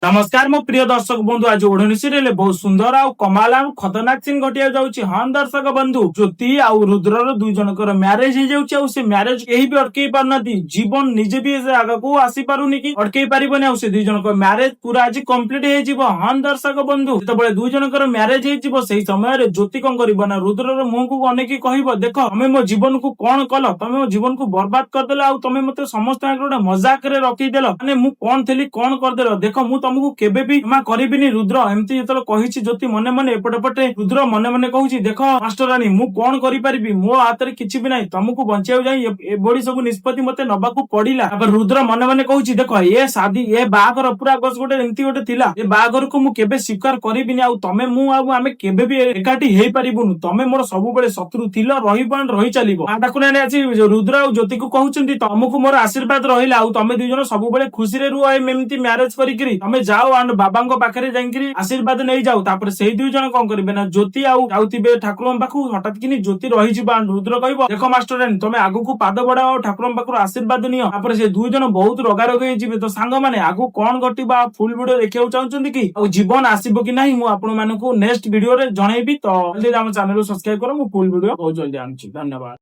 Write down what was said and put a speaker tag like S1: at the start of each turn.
S1: ନମସ୍କାର ମୋ ପ୍ରିୟ ଦର୍ଶକ ବନ୍ଧୁ, ଆଜି ଓଢଣୀ ସିରିଏଲ ବହୁତ ସୁନ୍ଦର ଆଉ କମାଲ ଆଉ ଖତରନାକ ସିନ୍ ଘଟିବାକୁ ଯାଉଛି। ହଁ ଦର୍ଶକ ବନ୍ଧୁ, ଜ୍ୟୋତି ଆଉ ରୁଦ୍ରର ଦୁଇ ଜଣଙ୍କର ମ୍ୟାରେଜ ହେଇଯାଉଛି ଆଉ ସେ ମ୍ୟାରେଜ କେହି ବି ଅଟକେଇ ପାରୁନାହାନ୍ତି। ଜୀବନ ନିଜେ ବି ସେ ଆଗକୁ ଆସିପାରୁନି କି ଅଟକେଇ ପାରିବନି। ଆଉ ସେ ଦୁଇ ଜଣଙ୍କ ମ୍ୟାରେଜ ପୁରା ଆଜି କମ୍ପ୍ଲିଟ ହେଇଯିବ। ହଁ ଦର୍ଶକ ବନ୍ଧୁ, ଯେତେବେଳେ ଦୁଇ ଜଣଙ୍କର ମ୍ୟାରେଜ ହେଇଯିବ, ସେଇ ସମୟରେ ଜ୍ୟୋତି କଣ କରିବ ନା ରୁଦ୍ରର ମୁହଁକୁ ଅନେଇକି କହିବ, "ଦେଖ, ତମେ ମୋ ଜୀବନକୁ କଣ କଲ? ତମେ ମୋ ଜୀବନକୁ ବର୍ବାଦ କରିଦେଲ ଆଉ ତମେ ମତେ ସମସ୍ତଙ୍କ ଆଗରେ ଗୋଟେ ମଜାକରେ ରଖିଦେଲ। ମାନେ ମୁଁ କଣ ଥିଲି, କଣ କରିଦେଲ? ଦେଖ, ମୁଁ ତମକୁ କେବେ ବି କ୍ଷମା କରିବିନି ରୁଦ୍ର।" ଏମିତି ଯେତେବେଳେ କହିଛି ଜ୍ୟୋତି ମନେ ମନେ, ଏପଟେ ପଟେ ରୁଦ୍ର ମନେ ମନେ କହୁଛି, "ଦେଖ ମାଷ୍ଟରାଣୀ, ମୁଁ କଣ କରିପାରିବି? ମୋ ହାତରେ କିଛି ବି ନାହିଁ। ତମକୁ ବଞ୍ଚେଇବାକୁ ଯାଇ ଏଭଳି ସବୁ ନିଷ୍ପତ୍ତି ମତେ ନବାକୁ ପଡିଲା।" ତାପରେ ରୁଦ୍ର ମନେ ମନେ କହୁଛି, "ଦେଖ, ଏ ଶାଦି, ଏ ବାହାଘର ପୁରା ଗୋଟେ ଏମିତି ଗୋଟେ ଥିଲା, ଏ ବାହାଘରକୁ ମୁଁ କେବେ ସ୍ୱୀକାର କରିବିନି। ଆଉ ତମେ, ମୁଁ ଆଉ ଆମେ କେବେ ବି ଏକାଠି ହେଇପାରିବୁନୁ। ତମେ ମୋର ସବୁବେଳେ ଶତ୍ରୁ ଥିଲ, ରହିବ and ରହି ଚାଲିବ।" ମା ଠାକୁରାଣୀ ଆଜି ରୁଦ୍ର ଆଉ ଜ୍ୟୋତିକୁ କହୁଛନ୍ତି, "ତମକୁ ମୋର ଆଶୀର୍ବାଦ ରହିଲା ଆଉ ତମେ ଦୁଇ ଜଣ ସବୁବେଳେ ଖୁସିରେ ରୁହ। ଏମିତି ମ୍ୟାରେଜ କରିକିରି ତମେ ଯାଅ ଆଣ୍ଡ ବାବାଙ୍କ ପାଖରେ ଯାଇକିରି ଆଶୀର୍ବାଦ ନେଇଯାଉ।" ତାପରେ ସେଇ ଦୁଇ ଜଣ କଣ କରିବେ ନା ଜ୍ୟୋତି ଆଉ ଯାଉଥିବେ ଠାକୁରଙ୍କ ପାଖକୁ, ହଠାତ୍ କିନି ଜ୍ୟୋତି ରହିଯିବ ଆଣ୍ଡ ରୁଦ୍ର କହିବ, "ଦେଖ ମାଷ୍ଟରାଣୀ, ତମେ ଆଗକୁ ପାଦ ବଢାଅ ଆଉ ଠାକୁରଙ୍କ ପାଖରୁ ଆଶୀର୍ବାଦ ନିଅ।" ତାପରେ ସେ ଦୁଇ ଜଣ ବହୁତ ରଗାରଗି ହେଇଯିବେ। ତ ସାଙ୍ଗମାନେ, ଆଗକୁ କଣ ଘଟିବ, ଫୁଲ ଭିଡିଓ ଦେଖିବାକୁ ଚାହୁଁଛନ୍ତି କି ଆଉ ଜୀବନ ଆସିବ କି ନାହିଁ, ମୁଁ ଆପଣ ମାନଙ୍କୁ ନେକ୍ସଟ ଭିଡିଓରେ ଜଣେଇବି। ତ ଜଲ୍ଦି ଆମ ଚ୍ୟାନେଲକୁ ସବସ୍କ୍ରାଇବ କର। ମୁଁ ଫୁଲ ଭିଡିଓ ବହୁତ ଜଲ୍ଦି ଆଣୁଛି। ଧନ୍ୟବାଦ।